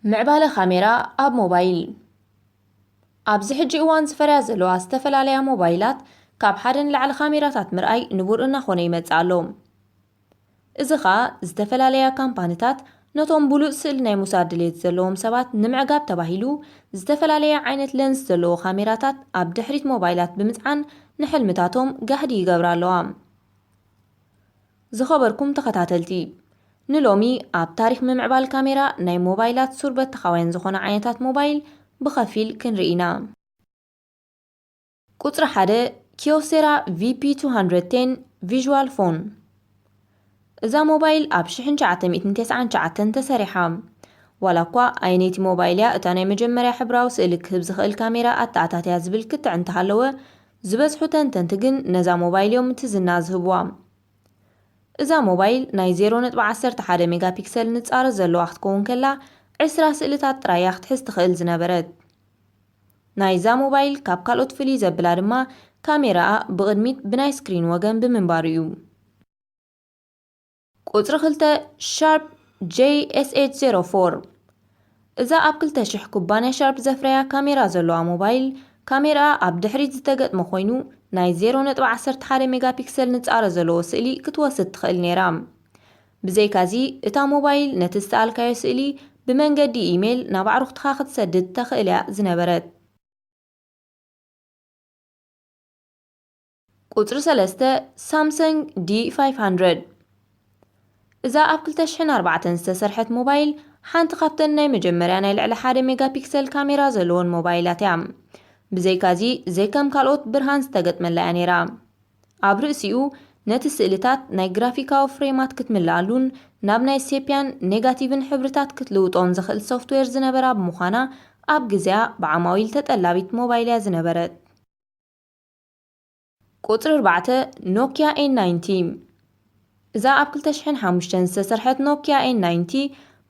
ምዕባለ ካሜራ ኣብ ሞባይል። ኣብዚ ሕጂ እዋን ዝፈርያ ዘለዋ ዝተፈላለያ ሞባይላት ካብ ሓደ ንላዕሊ ካሜራታት ምርኣይ ንቡር እናኾነ ይመጽእ ኣሎ። እዚ ኸኣ ዝተፈላለያ ካምፓኒታት ነቶም ብሉጽ ስእሊ ናይ ምውሳድ ድሌት ዘለዎም ሰባት ንምዕጋብ ተባሂሉ ዝተፈላለየ ዓይነት ለንስ ዘለዎ ካሜራታት ኣብ ድሕሪት ሞባይላት ብምጽዓን ንሕልምታቶም ጋህዲ ይገብራ ኣለዋ። ዝኸበርኩም ተኸታተልቲ፣ ንሎሚ ኣብ ታሪኽ ምምዕባል ካሜራ ናይ ሞባይላት ሱር በተኻውያን ዝኾነ ዓይነታት ሞባይል ብኸፊል ክንርኢ ኢና። ቁጽሪ ሓደ፣ ኪዮሴራ ቪ ፒ ቱ ሃንድረድ ቴን ቪዥዋል ፎን። እዛ ሞባይል ኣብ ሽሕን ትሽዓተ ሚእትን ተስዓን ትሽዓተን ተሰሪሓ። ዋላ እኳ ኣየነይቲ ሞባይል እያ እታ ናይ መጀመርያ ሕብራዊ ስእሊ ክህብ ዝኽእል ካሜራ ኣተኣታትያ ዝብል ክትዕ እንተሃለወ፣ ዝበዝሑ ተንተንቲ ግን ነዛ ሞባይል እዮም እቲ ዝና ዝህብዋ። እዛ ሞባይል ናይ ዜሮ ነጥቢ ዓሰርተ ሓደ ሜጋፒክሰል ንጻረ ዘለዋ ክትከውን ከላ፣ ዕስራ ስእልታት ጥራይ እያ ክትሕዝ ትኽእል ዝነበረት። ናይዛ ሞባይል ካብ ካልኦት ፍልይ ዘብላ ድማ ካሜራኣ ብቕድሚት ብናይ ስክሪን ወገን ብምንባሩ እዩ። ቁጽሪ ክልተ፣ ሻርፕ ጄ ኤስ ኤች ዜሮ ፎር። እዛ ኣብ ክልተ ሽሕ ኩባንያ ሻርፕ ዘፍረያ ካሜራ ዘለዋ ሞባይል፣ ካሜራኣ ኣብ ድሕሪት ዝተገጥመ ኮይኑ፣ ናይ ዜሮ ነጥቢ ዓሰርተ ሓደ ሜጋፒክሰል ንጻረ ዘለዎ ስእሊ ክትወስድ ትኽእል ነይራ። ብዘይካዚ፣ እታ ሞባይል ነቲ ዝተኣልካዮ ስእሊ ብመንገዲ ኢሜይል ናብ ኣዕሩኽትኻ ክትሰድድ ተኽእል እያ ዝነበረት። ቁጽሪ ሰለስተ፣ ሳምሰንግ ዲ ፋይቭ ሃንድረድ። እዛ ኣብ ክልተ ሽሕን ኣርባዕተን ዝተሰርሐት ሞባይል፣ ሓንቲ ካብተን ናይ መጀመርያ ናይ ልዕሊ ሓደ ሜጋፒክሰል ካሜራ ዘለወን ሞባይላት እያ። ብዘይካዚ፣ ዘይከም ካልኦት ብርሃን ዝተገጥመላ እያ ነይራ። ኣብ ርእሲኡ፣ ነቲ ስእልታት ናይ ግራፊካዊ ፍሬማት ክትምልኣሉን ናብ ናይ ሴፒያን ኔጋቲቭን ሕብርታት ክትልውጦን ዝኽእል ሶፍትዌር ዝነበራ ብምዃና፣ ኣብ ግዜኣ ብዓማዊል ተጠላቢት ሞባይል እያ ዝነበረት። ቁጽሪ ኣርባዕተ፣ ኖኪያ ኤን ናይንቲ። እዛ ኣብ ክልተ ሽሕን ሓሙሽተን ዝተሰርሐት ኖኪያ ኤን ናይንቲ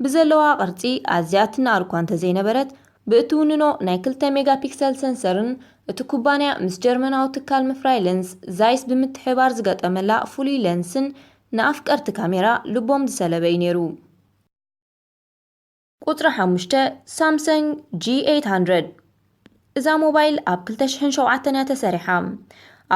ብዘለዋ ቅርጺ ኣዝያ እትነኣድ እኳ እንተዘይነበረት፣ ብእትውንኖ ናይ ክልተ ሜጋፒክሰል ሰንሰርን እቲ ኩባንያ ምስ ጀርመናዊ ትካል ምፍራይ ለንስ ዛይስ ብምትሕብባር ዝገጠመላ ፍሉይ ለንስን ንኣፍቀርቲ ካሜራ ልቦም ዝሰለበ እዩ ነይሩ። ቁጽሪ ሓሙሽተ፣ ሳምሰንግ ጂ ኤይት ሃንድረድ። እዛ ሞባይል ኣብ ክልተ ሽሕን ሸውዓተን እያ ተሰሪሓ።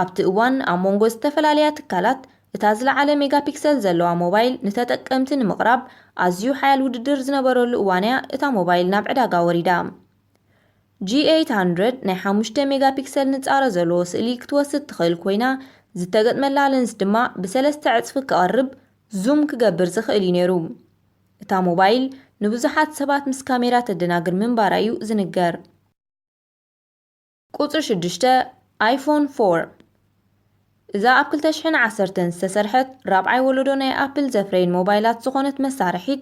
ኣብቲ እዋን ኣብ መንጎ ዝተፈላለያ ትካላት እታ ዝለዓለ ሜጋፒክሰል ዘለዋ ሞባይል ንተጠቀምቲ ንምቕራብ ኣዝዩ ሓያል ውድድር ዝነበረሉ እዋን እያ እታ ሞባይል ናብ ዕዳጋ ወሪዳ። ጂ ኤይት ሃንድረድ ናይ ሓሙሽተ ሜጋፒክሰል ንጻረ ዘለዎ ስእሊ ክትወስድ ትኽእል ኮይና፣ ዝተገጥመላ ለንስ ድማ ብሰለስተ ዕጽፊ ክቐርብ፣ ዙም ክገብር ዝኽእል እዩ ነይሩ። እታ ሞባይል ንብዙሓት ሰባት ምስ ካሜራ ተደናግር ምንባራ እዩ ዝንገር። ቁጽሪ ሽዱሽተ፣ ኣይፎን ፎር። እዛ ኣብ ክልተ ሽሕን ዓሰርተን ዝተሰርሐት ራብዓይ ወለዶ ናይ ኣፕል ዘፍረየን ሞባይላት ዝኾነት መሳርሒት፣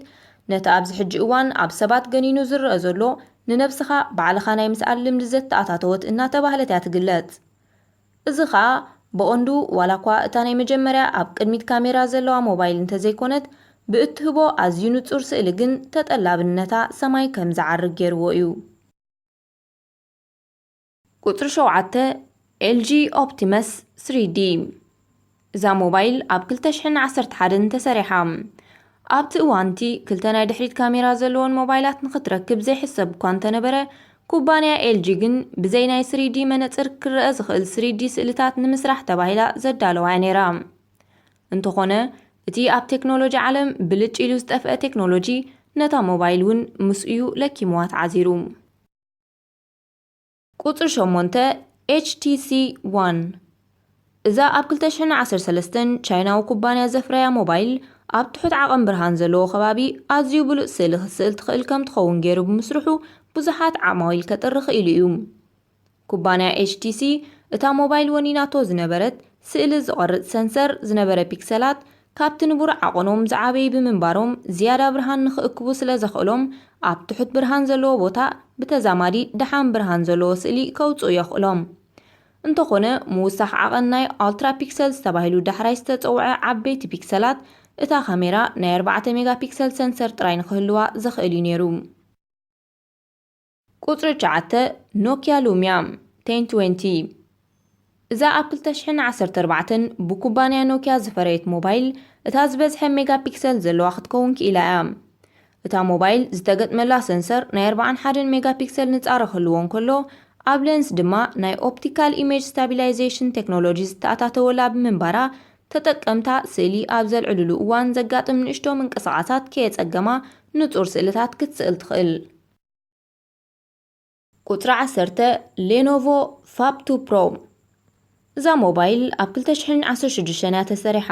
ነቲ ኣብዚ ሕጂ እዋን ኣብ ሰባት ገኒኑ ዝረአ ዘሎ ንነብስኻ ባዕልኻ ናይ ምስኣል ልምዲ ዘተኣታተወት እናተባህለት እያ ትግለጽ። እዚ ኸኣ ብቐንዱ ዋላ እኳ እታ ናይ መጀመርያ ኣብ ቅድሚት ካሜራ ዘለዋ ሞባይል እንተዘይኮነት፣ ብእትህቦ ኣዝዩ ንጹር ስእሊ ግን ተጠላብነታ ሰማይ ከም ዝዓርግ ገይርዎ እዩ። ቁጽሪ ሸውዓተ፣ ኤል ጂ ኦፕቲመስ ስሪ ዲ። እዛ ሞባይል ኣብ ክልተ ሽሕን ዓሰርተ ሓደን ተሰሪሓ። ኣብቲ እዋንቲ ክልተ ናይ ድሕሪት ካሜራ ዘለወን ሞባይላት ንኽትረክብ ዘይሕሰብ እኳ እንተነበረ፣ ኩባንያ ኤል ጂ ግን ብዘይ ናይ ስሪ ዲ መነጽር ክረአ ዝኽእል ስሪ ዲ ስእልታት ንምስራሕ ተባሂላ ዘዳለዋ እያ ነይራ። እንተኾነ፣ እቲ ኣብ ቴክኖሎጂ ዓለም ብልጭ ኢሉ ዝጠፍአ ቴክኖሎጂ ነታ ሞባይል እውን ምስኡ እዩ ለኪምዋ ተዓዚሩ። ቁጽሪ ሸሞንተ፣ ኤች ቲ ሲ ዋን። እዛ ኣብ ክልተ ሽሕን ዓሰርተ ሰለስተን ቻይናዊ ኩባንያ ዘፍረያ ሞባይል፣ ኣብ ትሑት ዓቐን ብርሃን ዘለዎ ከባቢ ኣዝዩ ብሉጽ ስእሊ ክትስእል ትኽእል ከም ትኸውን ገይሩ ብምስርሑ፣ ብዙሓት ዓማዊል ከጥሪ ክኢሉ እዩ። ኩባንያ ኤች ቲ ሲ፣ እታ ሞባይል ወኒናቶ ዝነበረት ስእሊ ዝቐርጽ ሰንሰር ዝነበረ ፒክሰላት፣ ካብቲ ንቡር ዓቐኖም ዝዓበዩ ብምንባሮም፣ ዝያዳ ብርሃን ንኽእክቡ ስለ ዘኽእሎም፣ ኣብ ትሑት ብርሃን ዘለዎ ቦታ ብተዛማዲ ደሓን ብርሃን ዘለዎ ስእሊ ከውጽኡ የኽእሎም። እንተኾነ፣ ምውሳኽ ዓቐን ናይ ኣልትራ ፒክሰልስ ተባሂሉ ዳሕራይ ዝተጸውዐ ዓበይቲ ፒክሰላት፣ እታ ካሜራ ናይ ኣርባዕተ ሜጋፒክሰል ሰንሰር ጥራይ ንኽህልዋ ዘኽእል እዩ ነይሩ። ቁጽሪ ትሽዓተ፣ ኖኪያ ሉሚያ ቴን ትዌንቲ። እዛ ኣብ ክልተ ሽሕን ዓሰርተ ኣርባዕተን ብኩባንያ ኖኪያ ዝፈረየት ሞባይል፣ እታ ዝበዝሐ ሜጋፒክሰል ዘለዋ ክትከውን ክኢላ እያ። እታ ሞባይል ዝተገጥመላ ሰንሰር ናይ ኣርባዓን ሓደን ሜጋፒክሰል ንጻረ ክህልዎ እንከሎ፣ ኣብ ሌንስ ድማ ናይ ኦፕቲካል ኢሜጅ ስታቢላይዜሽን ቴክኖሎጂ ዝተኣታተወላ ብምንባራ፣ ተጠቀምታ ስእሊ ኣብ ዘልዕልሉ እዋን ዘጋጥም ንእሽቶ ምንቅስቓሳት ከየጸገማ ንጹር ስእልታት ክትስእል ትኽእል። ቁጽሪ ዓሰርተ፣ ሌኖቮ ፋብ ቱ ፕሮ። እዛ ሞባይል ኣብ ክልተ ሽሕን ዓሰርተ ሽዱሽተን እያ ተሰሪሓ።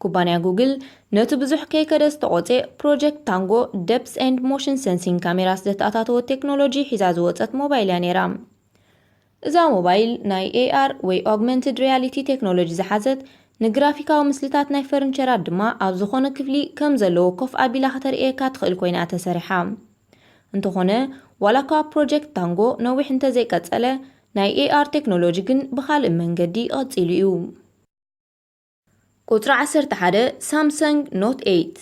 ኩባንያ ጉግል ነቲ ብዙሕ ከይከደ ዝተቖጸ ፕሮጀክት ታንጎ ደፕስ ኤንድ ሞሽን ሰንሲንግ ካሜራስ ዘተኣታተወት ቴክኖሎጂ ሒዛ ዝወጸት ሞባይል እያ ነይራ። እዛ ሞባይል ናይ ኤ ኣር ወይ ኦግመንትድ ሪያሊቲ ቴክኖሎጂ ዝሓዘት፣ ንግራፊካዊ ምስልታት ናይ ፈርኒቸራት ድማ ኣብ ዝኾነ ክፍሊ ከም ዘለዎ ኮፍ ኣቢላ ከተርእየካ ትኽእል ኮይና እያ ተሰሪሓ። እንተኾነ፣ ዋላ እኳ ፕሮጀክት ታንጎ ነዊሕ እንተዘይቀጸለ፣ ናይ ኤ ኣር ቴክኖሎጂ ግን ብኻልእ መንገዲ ቀጺሉ እዩ። ቁጽሪ ዓሰርተ ሓደ፣ ሳምሰንግ ኖት ኤይት።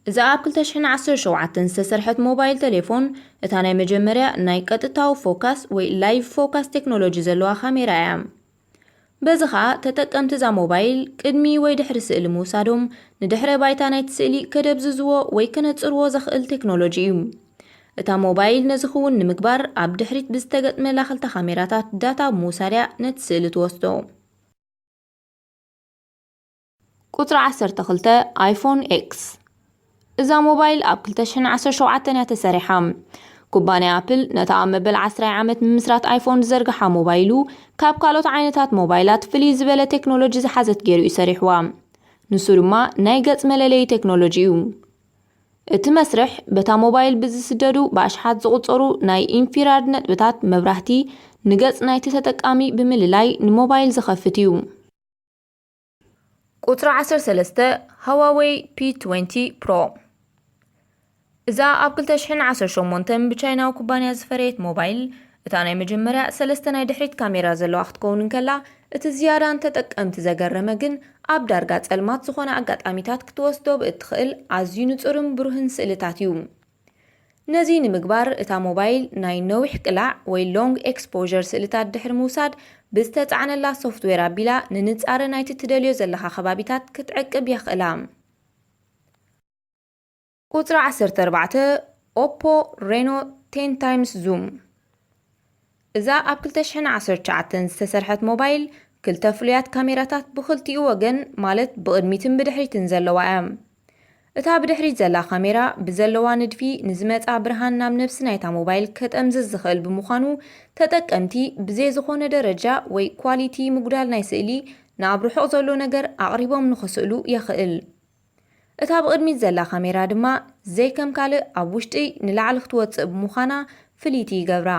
እዛ ኣብ ክልተ ሽሕን ዓሰርተ ሸውዓተን ዝተሰርሐት ሞባይል ቴሌፎን፣ እታ ናይ መጀመርያ ናይ ቀጥታዊ ፎካስ ወይ ላይቭ ፎካስ ቴክኖሎጂ ዘለዋ ካሜራ እያ። በዚ ኸኣ፣ ተጠቀምቲ እዛ ሞባይል ቅድሚ ወይ ድሕሪ ስእሊ ምውሳዶም፣ ንድሕረ ባይታ ናይቲ ስእሊ ከደብዝዝዎ ወይ ከነጽርዎ ዘኽእል ቴክኖሎጂ እዩ። እታ ሞባይል ነዚ ክውን ንምግባር፣ ኣብ ድሕሪት ብዝተገጥመላ ክልተ ካሜራታት ዳታ ብምውሳድ እያ ነቲ ስእሊ ትወስዶ። ቁጽሪ ዓሰርተ ክልተ፣ ኣይፎን ኤክስ። እዛ ሞባይል ኣብ ክልተ ሽሕን ዓሰርተ ሸውዓተን እያ ተሰሪሓ። ኩባንያ ኣፕል ነታ ኣብ መበል ዓስራይ ዓመት ምምስራት ኣይፎን ዝዘርግሓ ሞባይሉ፣ ካብ ካልኦት ዓይነታት ሞባይላት ፍልይ ዝበለ ቴክኖሎጂ ዝሓዘት ገይሩ እዩ ሰሪሕዋ። ንሱ ድማ ናይ ገጽ መለለዪ ቴክኖሎጂ እዩ። እቲ መስርሕ በታ ሞባይል ብዝስደዱ ብኣሽሓት ዝቑጸሩ ናይ ኢንፊራድ ነጥብታት መብራህቲ ንገጽ ናይቲ ተጠቃሚ ብምልላይ ንሞባይል ዝኸፍት እዩ። ቁጽሪ ዓሰርተ ሰለስተ፣ ሃዋዌይ ፒ ትዌንቲ ፕሮ። እዛ ኣብ ክልተ ሽሕን ዓሰርተ ሸሞንተን ብቻይናዊ ኩባንያ ዝፈረየት ሞባይል፣ እታ ናይ መጀመርያ ሰለስተ ናይ ድሕሪት ካሜራ ዘለዋ ክትከውን እንከላ፣ እቲ ዝያዳ ንተጠቀምቲ ዘገረመ ግን ኣብ ዳርጋ ጸልማት ዝኾነ ኣጋጣሚታት ክትወስዶ ብእትኽእል ኣዝዩ ንጹርን ብሩህን ስእልታት እዩ። ነዚ ንምግባር፣ እታ ሞባይል ናይ ነዊሕ ቅላዕ ወይ ሎንግ ኤክስፖዠር ስእልታት ድሕሪ ምውሳድ፣ ብዝተጻዕነላ ሶፍትዌር ኣቢላ ንንጻረ ናይቲ ትደልዮ ዘለኻ ከባቢታት ክትዕቅብ የኽእላ። ቁጽሪ ዓሰርተ ኣርባዕተ፣ ኦፖ ሬኖ ቴን ታይምስ ዙም። እዛ ኣብ ክልተ ሽሕን ዓሰርተ ትሽዓተን ዝተሰርሐት ሞባይል፣ ክልተ ፍሉያት ካሜራታት ብኽልቲኡ ወገን፣ ማለት ብቕድሚትን ብድሕሪትን ዘለዋ እያ። እታ ብድሕሪት ዘላ ካሜራ ብዘለዋ ንድፊ ንዝመጻ ብርሃን ናብ ነብሲ ናይታ ሞባይል ከጠምዝዝ ዝኽእል ብምዃኑ፣ ተጠቀምቲ ብዘይ ዝኾነ ደረጃ ወይ ኳሊቲ ምጉዳል ናይ ስእሊ ናብ ርሑቕ ዘሎ ነገር ኣቕሪቦም ንኽስእሉ የኽእል። እታ ብቕድሚት ዘላ ካሜራ ድማ ዘይከም ካልእ ኣብ ውሽጢ ንላዕሊ ክትወጽእ ብምዃና ፍልይቲ ይገብራ።